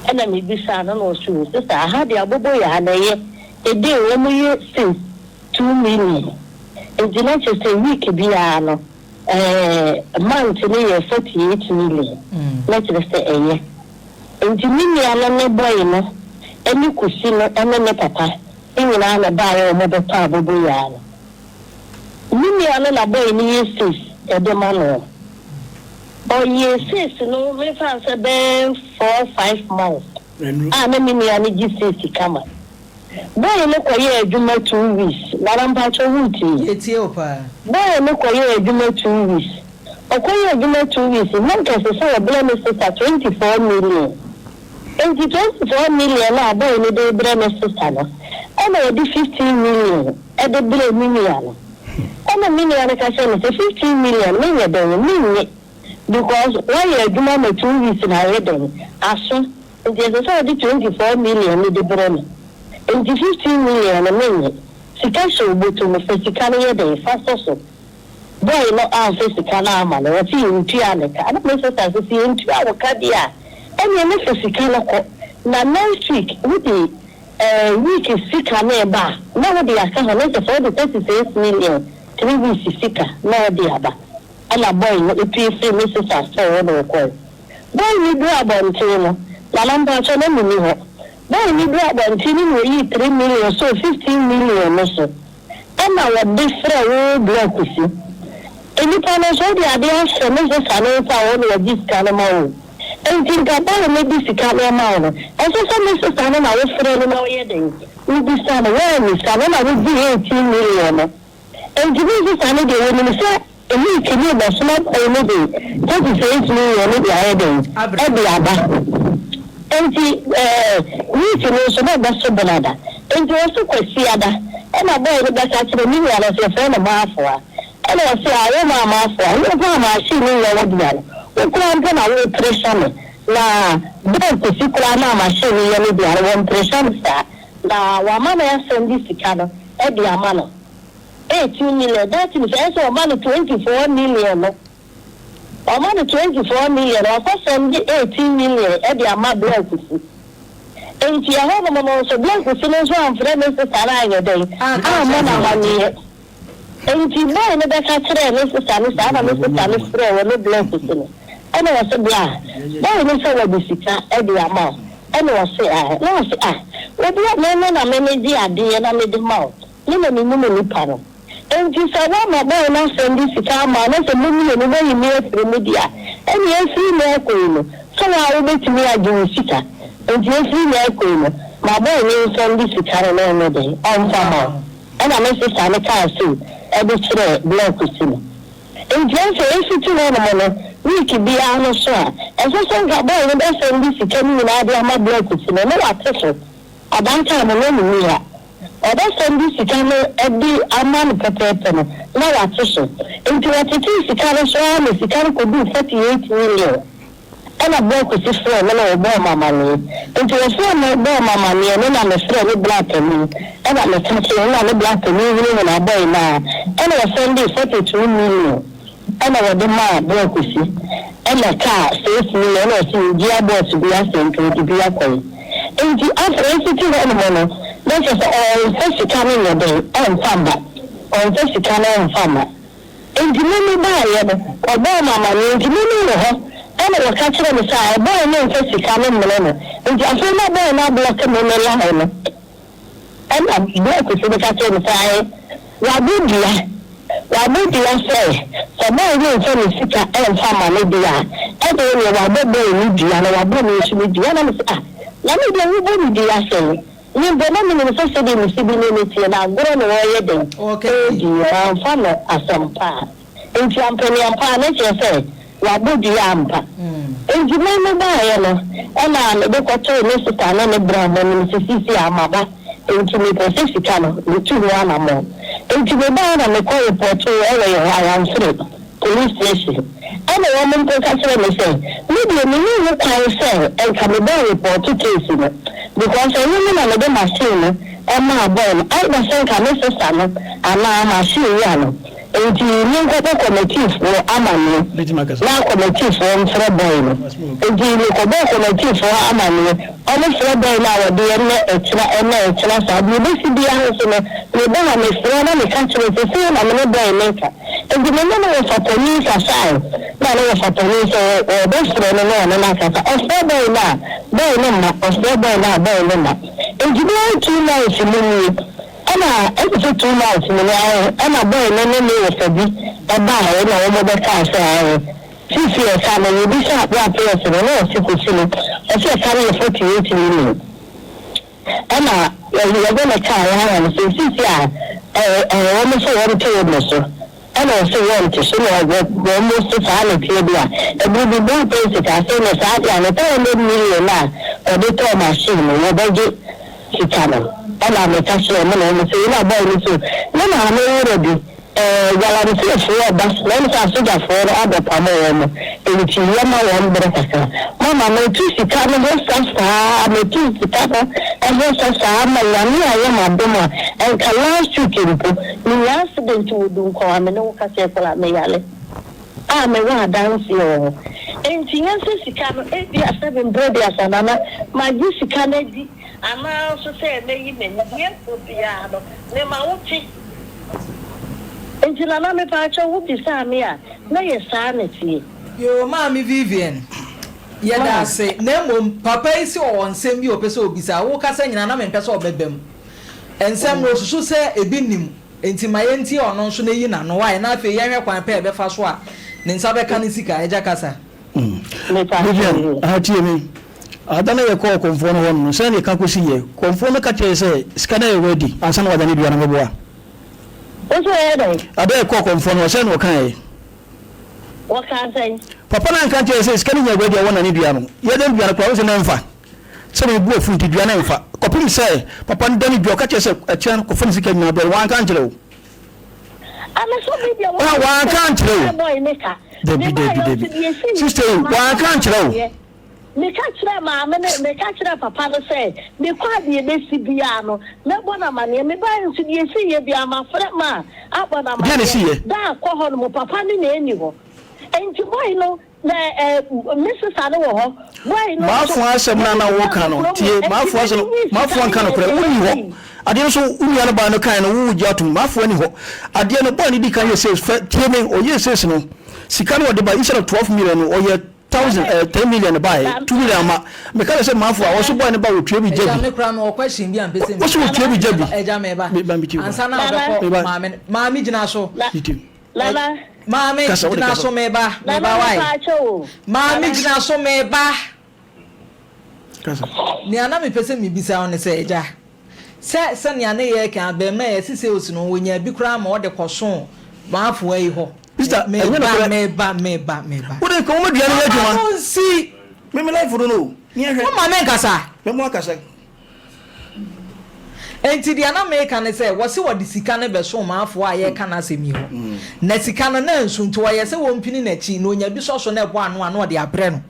ɛna mebisaa no na ɔse o, sisa, aha deɛ aboboyaa no ɛyɛ ede wɔn yɛ six 2 million, nti na kyerɛ sɛ week biara no month no yɛ 48 million, na kyerɛ sɛ ɛyɛ. Nti me nua no ne boy no ɛne kusi no ɛne ne papa ne nyinaa na baayɛ wɔn bɛtɔ aboboyaa no. Me nua no na boy no yɛ six ɛde ma no. Ɔyɛ six no, mefa sɛ bɛyɛ 4, 5 months a na me nua no gye six kama. Boy no kɔyɛ adwuma 2 weeks. Nana, mpakyɛ, wutie? Yɛtie wo paa. Boy no kɔyɛ adwuma 2 weeks. Ɔkɔyɛ adwuma 2 weeks na nkɛse sɛ wɔbrɛ ne sista 24 million. Nti 24 million a boy no de brɛ ne sista no, ɛna ɔde 15 million ɛde brɛ me nua no. Ɛna me nua no ka kyerɛ no sɛ 15 million menyɛ dɛn menyɛ, because wɔyɛ adwuma ma 2 weeks na ayɛ dɛn aso, nti ɛsɛ sɛ ɔde 24 million no de brɛ no, nti 15 million no menyɛ. Sika hyɛ oboto mu, fa sika no yɛ dɛn fa sɔ so. Boy no amfa sika no ama no. Wɔsi yɛntua ne ka. Ɛna me sista sɛ yɛntua wo ka deɛ a, ɛneɛ ne fa sika no kɔ, na next week wode week sika no ɛba a, na wode aka ho, na kyɛ sɛ wode 36 million 3 weeks sika na wode aba. Ɛna boy no epue firi me sista store hɔ na ɔkɔɛ. Boy no duru abɔnten no, Nana, mpakyɛ, na menni hɔ. Boy no duru abɔnten no na oyii 3 million so 15 million no so, ɛna wɔde frɛ wo block si nnipa no nso wode adeɛ ahyɛ me sista no nsa a, wɔn na wɔgye sika no ma wo. Nti nka boy no de sika no ma wo no, ɛsɛ sɛ me sista no na wofrɛ no na woyɛ den wobisa no. Wɔammisa no na wogye 18 million no. Nti me sista no deɛ, wɔnim sɛ week ne bɛsoma boy no de 36 million no de ayɛ den ɛde aba. Nti week no nso na ɛbɛso benada, nti wɔso kwasiada ɛna boy no bɛka kyerɛ me nua no sɛ yɛfrɛ no Maafoa. Ɛna ɔse a wo maa Maafoa wo mpo a maahye ne nyɛ wo dea no, wo koraa mpo na wopere hyɛ me, na bɛɛ Kwasi koraa na maahye ne yɛ ne dea no, wɔmpere hyɛ me saa. Na wama no asɛm de sika no ɛde ama no 18 million. That means ɛsɛ sɛ ɔma no 24 million no, ɔma no 24 million, ɔkɔ sɛm de 18 million ɛde ama Black Kusi. Nti ɛhɔ nom no nso, Black Kusi no nso amfrɛ ne sista no anyɛ dɛn amma no amanneɛ. Nti boy no bɛka kyerɛɛ ne sista no saa, na ne sista no frɛ wɔ ne Black Kusi no, ɛna wɔse bla boy no sɛ wɔde sika ɛde ama wo. Ɛna wɔse ah, na wɔse ah, obi a mene na mene gye adeɛ na mede ma wo, me na menim nipa no. Nti sɛ woama boy no asɛm de sika ama na sɛ mo mmienu moayi me afiri mu deɛ a, ɛne ɛfiri mu akɔ yi no sɛ wo a wobɛtumi agye wo sika. Nti ɛfiri mu akɔ yi no, ma boy no nsɛm de sika no na ɔnyɛ den ɔmfa ma wo. Ɛna me sista no kaa sei ɛde kyerɛɛ block si no. Nti ɛsɛ ɛfiti hɔnom no, week biara no so a ɛsɛ sɛ nka boy no bɛsɛm de sika no nyinaa de ama block si no, ne wate so adantaa no na ne ha ɔbɛsɛm de sika no de ama no pɛpɛɛpɛ no na wate so. Nti wɔtetee sika no so ara na sika no kɔduu 48 million. Ɛna Bra Kwesi frɛɛ me na ɔbɔɔ me amaneɛ. Nti ɔfrɛɛ me bɔɔ me amaneɛ no na me frɛɛ me bra panin ɛna me ka kyerɛɛ no na me bra panin hunahuna bɔe no a ɛna ɔsɛndee 42 million ɛna wɔde maa Bra Kwesi ɛna ɛkaa 6 million ɛna ɔse megye abɔs bi asɛ nti ɔde bi akɔe. Nti afei ɛfiti hɔ nom no na kyerɛ sɛ ɔnfa sika no nyɛ dɛn ɛnfa mma ɔnfa sika no ɛnfa mma. Enti me me baeɛ no, wɔbɔɔ me amaneɛ, enti me me wɔ hɔ, ɛna wɔka kyerɛɛ me sɛ ae, boy no mfa sika no mmrɛ no, enti afei na boy no ablɔke me me line no, ɛna blɔk so no ka kyerɛɛ me sɛ ae, wabɔ dua, wabɔ dua sɛ, sɛ boy no mfa ne sika ɛmfa mma no deɛ a, ɛdeɛ neɛ wabɔ boy no dua na wabɔ me nso me dua, ɛna me sɛ ah, na me deɛ wobɔ me dua sɛn? Me mpo, na minim sɛ sɛdeɛ mesi bi ne no teɛ no, agorɔ na ɔreyɛ dɛn? Ɔredi. Mamfa no asɛm pa a. Enti ampaneampa ara, na kyerɛ sɛ wabɔ dua ampa. Enti me mebaeɛ no, ɛnna mede kɔtoo me sista ne ne bra mu anim sɛ seesei ara maba, enti mepɛ sɛ sika no, metu ho anammɔn. Enti mebaeɛ na mekɔ repɔtoo wɔ yɛn hɔ, Ayanfere. Police station, ɛna wɔn mpo ka kyerɛɛ me sɛ me deɛ menni ho kwan sɛ nka me bɛ report case no because ɛnyɛ me na mede machine no maa boy no either sɛ nka me sister no anaa machine wura no nti me nkɔbɔ committee foɔ amaneɛ na committee foɔ mfrɛ boy no nti me kɔbɔɔ committee foɔ amaneɛ wɔn frɛ boy no a wɔde ɛnɛ ɛkyena ɛnɛ ɛkyena saa deɛ ɛbɛsi biara nso no me ba a me frɛ na me ka kyerɛ sɛ sei na me ne boy no reka. Enti me ne ne wɔfa panin kasae, na ne wɔfa panin sɛ wɔbɛfrɛ no na ɔne no akasa. Ɔfrɛ bɔe no a, bɔe no mma, ɔfrɛ bɔe no a, bɔe no mma. Enti bɛyɛ 2 months mu nie, ɛna ɛte sɛ 2 months mu no, ae, ɛna bɔe no ne ne wɔfa bi baeɛ na wɔbɛkaa sɛ, ae, seesei ɛka no, yɛbisaa berɛ a PS no, na ɔse Kofi no, ɔse ɛka no yɛ 48 million. Ɛna yɛde no kaa yɛn ara no sɛ seesei a ɛɛ wɔn nso wɔn te wo so ɛna ɔse wɔn te so na wɔn mo se saa na ɛteɛ bi a ɛbere bi bere pɛnsi kaa sɛ na saa deɛ a ne 300 million a ɔde tɔɔ machine no wɔbɛgye sika no ɛna meka kyerɛ wɔn na wɔn se na bɔɔ no so ne maame werɛ bi Ɛɛ, galamseyfoɔ reba, na ɛne sɛ asogyafoɔ no abɛpamo wɔn, enti yɛma wɔn berɛ kakra. Mama, metu sika no ho sa saa, metu sika no ho sa saa ma Nyame ayɛ m'adom a, ɛnka last week mpo, menyaa accident wɔ Dunkwa a me ne wo kasa yi koraa, meyare a mewɔ adanseɛ wɔ hɔ. Enti nyɛ sɛ sika no, ebia sɛ mprɛ aduasa Nana, magye sika no adi, anaa nso sɛ mɛyi m'ani, deɛ ɛkɔ biara no, mema wote. Nti Nana mepaakyɛw wo bisaa me a na yɛ saa na ɛteɛ. Yoo maame Vivian yɛda ase na mmom papa yi se ɔwɔ nsɛm bi a ɔpɛ sɛ ɔbisa wo kasa nyinaa na mempɛ sɛ ɔbɛba mu nsɛm no ɔsusu sɛ ebi nnim nti ma yɛntie ɔno nso na yi n'ano wae na afei yɛnhwɛ kwan pɛ a yɛbɛfa so a ne nsa bɛka ne sika agya kasa. Vivian, aha tie me. Ada no a yɛkɔɔ kɔmfoɔ no hɔ no, sɛn na ɛka kɔsiiɛ? Kɔmfoɔ no ka kyerɛɛ sɛ sika no ayɛ ready ansa na wadane dua no meboa. Wo nso wɔyɛ dɛn? Ada a yɛkɔɔ kɔmfoɔ no hɔ, sɛn na ɔkaeɛ? Wɔkaa sɛn? Papa no anka ankyerɛ yɛn sɛ sika no nya ready a wɔnnane dua no. Yɛdane dua no koraa, wohu sɛ na ɛmfa. Sɛ me bo afu nti, dua no ɛmfa. Kɔpem sɛ papa no dane dua, ɔka kyerɛɛ sɛ ɛkyena no kɔfa ne sika nyinaa brɛ no. Wanka ankyerɛ wo? Ah, wanka ankyerɛ wo? Dabi, dabi, dabi. Sister yi, wanka ankyerɛ wo? Meka kyerɛɛ maame no, meka kyerɛɛ papa no sɛ, mekɔ a deɛ ɛbɛsi biara no, mɛbɔ no amaneɛ. Mebaeɛ nso, deɛ ɛsiiɛ biara, mafrɛ ma abɔ no Deɛ na amaneɛ. ɛsiiɛ? Da a kɔ hɔ nom, papa no na ɛnni hɔ. Enti boy no, na ɛ, me sista no wɔ hɔ. Boy no nso, M'afoa asɛm no a na yɛde sika woka kɔ no, kurom tie, hɔ. Enti m'afoa asɛm no, mede nyii sika m'afoa no nka yɛɛ nokorɛ, deɛ wonni hɔ. ɛbɛsi. Adeɛ no nso, wo nua no baa no kaeɛ no, wogye atom, m'afoa nni hɔ. Adeɛ no, boy no dii kan yɛɛ sales, fɛ, tie me, ɔyɛɛ sales no, sika no ɔde baeɛ, instead of 12 million no, ɔyɛɛ thousand, eh, 10 million baeɛ, 2 million amma. Meka kyerɛ sɛ m'afoa, ɔso boy no ba, ɔtua bi gya Agya bi. me koraa mewɔ question bi a mpɛ sɛ Wo so mebisa. wotua bi gya bi. Agya meba. Me ba, metie wo. Ansa na Nana. wobɛkɔ Me ba. maame no. Maame gyina so. Metie wo. Nana. Maame Kasa, wode gyina kasa. so meba. Nana Meba wae. mepaakyɛw o. Maame Nana. gyina so meba. Kasa. Nea na mepɛ sɛ mebisa wo ne sɛ, agya, sɛ sɛnea ne yɛ reka abarimaa yi ɛse sales no wɔnyaa bi koraa ma ɔde kɔsoo m'afoa yi hɔ. Sister, ɛnyɛ Meba, nokorɛ. meba, meba, meba. Wode nka wɔn aduane yɛ adwuma. Mama no nsi. Me me life no no o. Ni ɛhwɛ. Woma me nkasa. Me mo akasa. Enti deɛ na meka ne sɛ, wɔse wɔde sika no bɛsoo m'afoa a yɛreka n'asɛm yi hɔ. Na sika no, na ansu, nti wɔyɛ sɛ wɔmpini n'akyi, na ɔnya bi sɔ so na ɛbɔ ano a, na ɔde abrɛ no.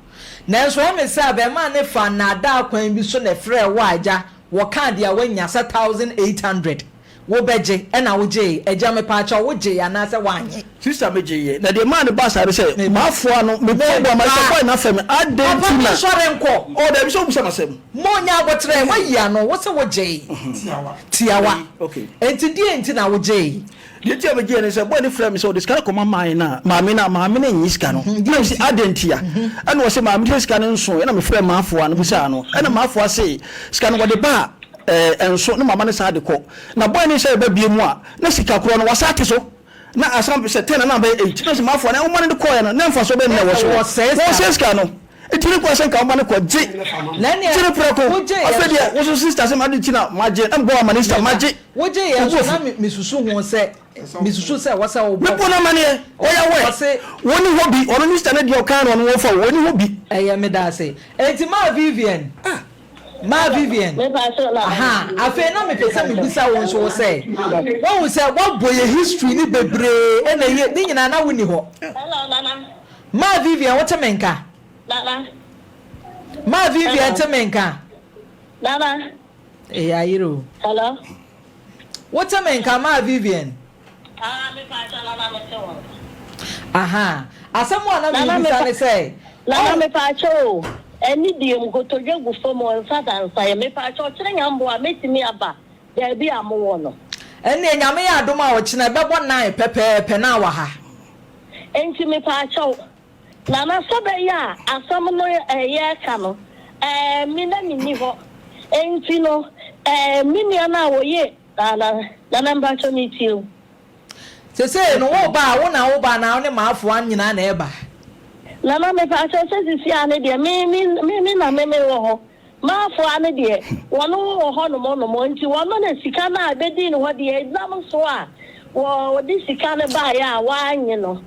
Nanso ɛyɛ me sɛ abarimaa no faa nnaadaa kwan bi so na ɛfrɛɛ wo a agya, wɔkaa deɛ woanya sɛ 1800 wobɛgye ɛna wogyee. Agya mepaakyɛw wogyee anaasɛ woannye? Sister megyeeɛ, na deɛ ɛmaa no baa saa ne sɛ, m'afoa no, mebɔɔ bɔ ama sɛ boy no afɛ me, adɛn Papa nti na. mensɔre nkɔ. Oh daabi sɛ wobisa m'asɛm. Mo nya aboterɛ, woayi ano, wose wogyee. Tiawa. Tiawa. Okay. Enti deɛn nti na wogyee? Deɛ nti a megyeeɛ ne sɛ, boy no frɛɛ me sɛ ɔde sika no kɔma maame no a, maame no a, maame no nnye sika no. Ɛna mese adɛn ntia? Ɛna ɔse maame no sɛ sika no nsoe, ɛna mefrɛɛ m'afoa no bisaa no, ɛna m'afoa se sika no wɔde ba a, ɛɛ ɛnso, ne mama no saa de kɔ. Na boy no sɛ ɛba bie mu a, na sika korɔ no wasan ate so. Na asan sɛ ten na na abɛyɛ eight. Na sɛ m'afoa no, nwoma no de kɔeɛ no, na mfasoɔ bɛn na ɛwɔ so? Wɔsɛe sika no. Nti ne kwan sɛ nka woma no kɔ gye. Na Gye no ɛneɛ prɛko. wogye yɛ Afei so. deɛ wo so sister sɛ m'ade nti na magye na mebɔ amane sister Meba. magye. Wogye yɛ Wo bo so afu. na me mesusu ho sɛ mesusu sɛ wɔ sɛ wobɔ. Mebɔ no amaneɛ. Ɔyɛ aware. Ɔse. Wɔnni hɔ bi. Ɔno ne sister no deɛ ɔkaa no ɔno wɔfa o. Wɔnni hɔ bi. Ɛyɛ medaase. Enti maa Vivian. Maa Vivian, Ahaa, afei na mepɛ sɛ mebisa wo nso wo sɛ, woahu sɛ woabɔ yɛ history no bebree ɛna yɛ, ne nyinaa na wonni hɔ. Hello, Nana. Maa Vivian, wote me nka? Nana. Maa Vivian te me nka? Nana. Ee, ayere o. Hello. Wote me nka, Maa Vivian? Ah, me pakyɛ Nana me te wo nka. Aha, asɛm a na Nana me merebisa pa ne sɛ, Nana oh. me pakyɛ o, ɛne deɛ nkotodwe gu fam o, nsa da nsa yɛ, me pakyɛ ɔkyerɛ nyamboa a mɛtumi aba baabi a mo wɔ no. Ɛnneɛ Nyame yɛ adom a ɔkyena ɛbɛbɔ nine pɛpɛɛpɛ na wɔ ha. Enti me pakyɛw Nana sɛ bɛyɛ a asɛm no yɛreka no ɛɛ me na menni hɔ enti no ɛɛ me nua no a ɔyɛ Nana, Nana mpakyɛw metie wo. Sesei no wo ba a wo na wo ba anaa wo ne m'afoa nyinaa na ɛba? Nana mepakyɛw sɛ sisi a ne deɛ me me me me na me me wɔ hɔ m'afoa no deɛ wɔn wɔ hɔ nom nom nti wɔn na sika no a ɛbɛdii ne hɔ deɛ ɛnam so a wɔde sika no baeɛ a wɔanye no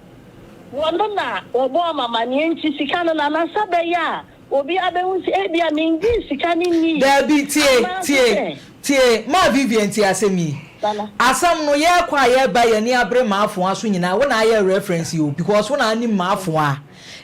wɔn na wɔbɔɔ m'amaneɛ nti sika no Nana sɛ bɛyɛ a Obiara bɛhu sɛ ebia mengyee sika no nnii Daabi, tie, anaa nso tie, sɛ. tie, maa Vivian tie asɛm yi. Nana. Asɛm no, yɛɛkɔ a yɛɛba yɛn ani abere Maafoa so nyinaa, wo na ayɛ reference yi o, because wo na anim Maafoa.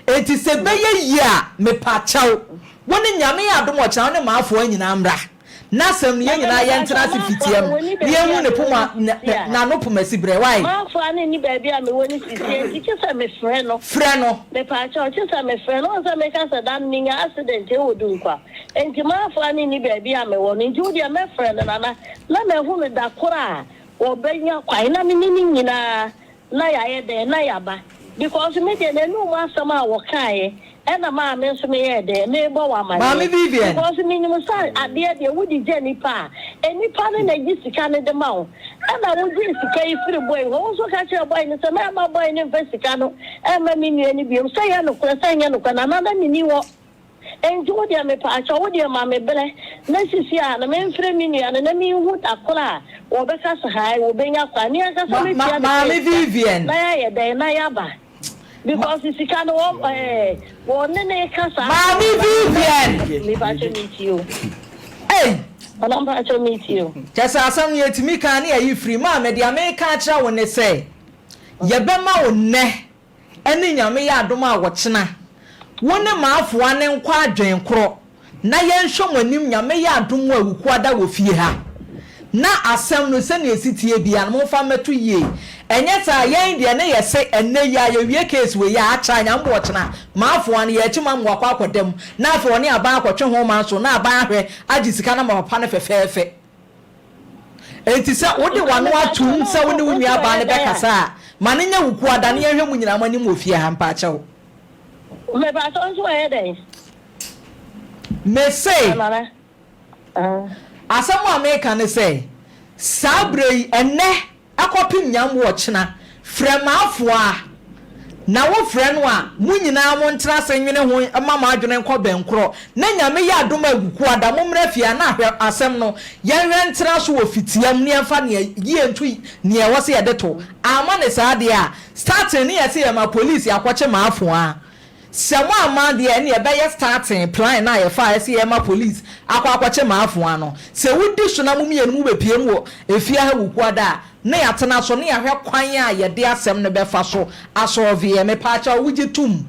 Enti sɛ ɛbɛyɛ yie a, mepakyɛw, wo ne Nyame yɛ adom ɔkyena wo ne Maafoa nyinaa mmra. N'asɛm no, yɛn Nana nyinaa mepakyɛw yɛntena ase Maafoa fitiam no wɔnni na baabi yɛnhu a ne mewɔ poma, no na, sisi a. n'ano poma siberɛ. Wai? Maafoa no nni baabi a mewɔ no sisi enti kye sɛ mefrɛ no. Frɛ no. Mepaakyɛw, kye sɛ mefrɛ no. Wohu sɛ meka sɛ da no menya accident wɔ Dunkwa, enti Maafoa no nni baabi a mewɔ no, nti wo deɛ mɛfrɛ no Nana na mahu no da koro a wɔbɛnya kwan na me ne no nyinaa na yɛayɛ dɛn na yɛaba because me deɛ n'anum asɛm a wɔkaeɛ ɛna maa me nso meyɛɛ dɛn merebɔ wo Maame amaneɛ Vivian. because menim sɛ adeɛ deɛ wode gya nipa a nnipa no na gye sika no de ma wo ɛna wogyee sika yi firi boy hɔ wo nso ka kyerɛ boy no sɛ mɛmma boy no mfa sika no ɛmma me nua no biom sɛ ɛyɛ nokorɛ sɛ ɛnyɛ nokorɛ Nana na menni hɔ Enti wo deɛ mepaakyɛw, wo deɛ ma me berɛ na sisi a no memfrɛ me nua no na menhu da koro a wɔbɛka sɛ hae wɔbɛnya kwan. Me ankasa Ma, ma, mɛtua ne Maame kaa sika Vivian. na yɛayɛ dɛn na yɛaba. Ma, Because sika no wɔn ɛɛ wɔne no reka saa asɛm Maame no na Vivian! Mepaakyɛw metie o. Ei! Nana mpaakyɛw metie o. Kyerɛ sɛ asɛm no yɛtumi ka ne yɛyi firi. Maame, deɛ meka akyerɛ wo ne sɛ, yɛbɛma wo nnɛ Ɛne Nyame yɛ adom a ɔkyena wo ne m'afoa no nkɔ adwen korɔ na yɛnhwɛ mo anim Nyame yɛ adom a Wukuada wɔ fie ha na asɛm no sɛnea ɛsi teɛ biara no momfa mmɛto yie ɛnyɛ saa a yɛn deɛ ne yɛse ɛnnɛ yi a yɛwie case wei a akyɛ a Nyame bɔ ɔkyena m'afoa no yɛakyi mo ama wakɔ akɔda mu na afei ɔne aban akɔtwe ho manso na aban ahwɛ agye sika no ama papa no fɛfɛɛfɛ. Enti sɛ wode w'ano atom sɛ wo ne wo nuabaa no bɛkasa a, ma no nyɛ wo kuada na yɛnhwɛ mo nyinaa mo anim wɔ fie ha, mpaakyɛw. Mepakyɛw nso ɛyɛ dɛn? Mese, asɛm a meka ne sɛ, saa berɛ yi, ɛnnɛ, Kɔpem nyam wɔ kyena. Frɛ m'afoa, na wo frɛ no a, mo nyinaa mo ntena ase nwene ho ma mo adwene nkɔ bɛnkorɔ, na Nyame yɛ adom a Wukuada mo mmra fie a na hwɛ asɛm no yɛnhwɛ ntena so wɔ fitiam na yɛmfa nea yie nto nea ɛwɔ sɛ yɛde to, amma no saa deɛ a, starting ne yɛse yɛma police akɔkye m'afoa. Sɛ mo amma deɛ ɛneɛ ɛbɛyɛ starting plan no a yɛfaeɛ sɛ yɛrema police akɔ akɔkye m'afoa no. Sɛ wodi so na mo mmienu mo bɛpiem wɔ efie ha Wukuada a, na yɛatena so na yɛahwɛ kwan a yɛde asɛm no bɛfa so asɔlveɛ. Mepaakyɛw wogye tom?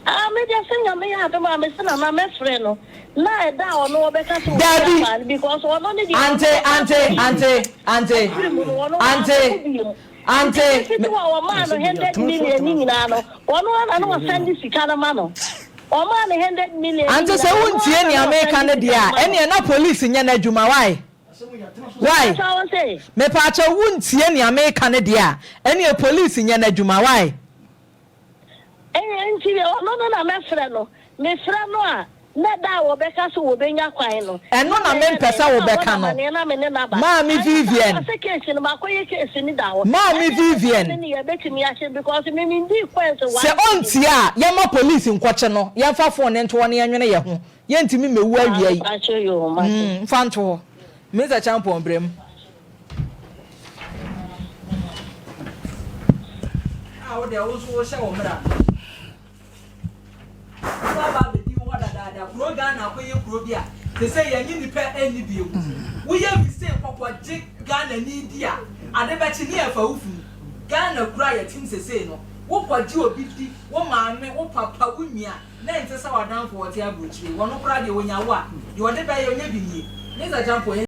Ah me deɛ sɛ Nyame yɛ adom a mese Nana mɛfrɛ no na ɛda a ɔno ɔbɛka sɛ ɔdi Dabi! ama no because ɔno ne deɛ ɔno Ante, ɔba ante, abɔnten ante, ante, afiri mu no ɔno ante. wankɔ biom nti Ante, ɛfiti me. hɔ a wɔmaa no hundred million ne nyinaa no ɔno ara na na ɔsan de sika no ma no ɔmaa no hundred million ne Ante nyinaa sɛ ɔno wontie ara na nea na meka ɔsan no de deɛ sika a, no ma no. ɛneɛ na police nyɛ n'adwuma, why? Why? Mepaakyɛw wo se? Mepaakyɛw wontie nea meka no deɛ a, ɛneɛ police nyɛ n'adwuma, why? Ɛɛ, nti deɛ ɔno no na mɛfrɛ no. Mefrɛ no a, na da a wɔbɛka sɛ wɔbɛnya kwan no, Ɛno na na mɛyɛ mempɛ dɛn? sɛ Na mabɔ no wobɛka no. amaneɛ na me ne no aba. Maame Anyɛ saa a, Vivian. ɔse case no, makɔyɛ case no da hɔ. Maame Ɛnneɛ sɛ Vivian. me ne yɛbɛtumi ahye because me mendii coins one Sɛ cedi. ɔntie a, yɛmma police nkɔkye no, yɛmfa phone no nto hɔ na yɛnwene yɛn ho. Yɛntumi mmɛwu Ah, awia yi. mepakyɛw yoo, mate. Mm, mfa nto hɔ. Mister Champon, brɛ mu. A wo deɛ wo nso wohyɛ wo mmara no. Wo aba abɛdi wo hɔ dadaada. Kuro Ghana akɔyɛ kuro bi a te sɛ yɛnye nnipa nni bio. Woyɛ mistake kɔkɔgye Ghanani di a, ade bɛkye ne yɛfa wo funu. Ghana kuro a yɛtem sesei no, wokɔgye obi di, wo maame, wo papa, wo nua, na ɛnte sɛ w'adamfo a ɔte aburokyire. Wɔno koraa deɛ wɔnya wo a, deɛ ɔde bɛyɛ ɔnyɛ bi nie. Mister Champon.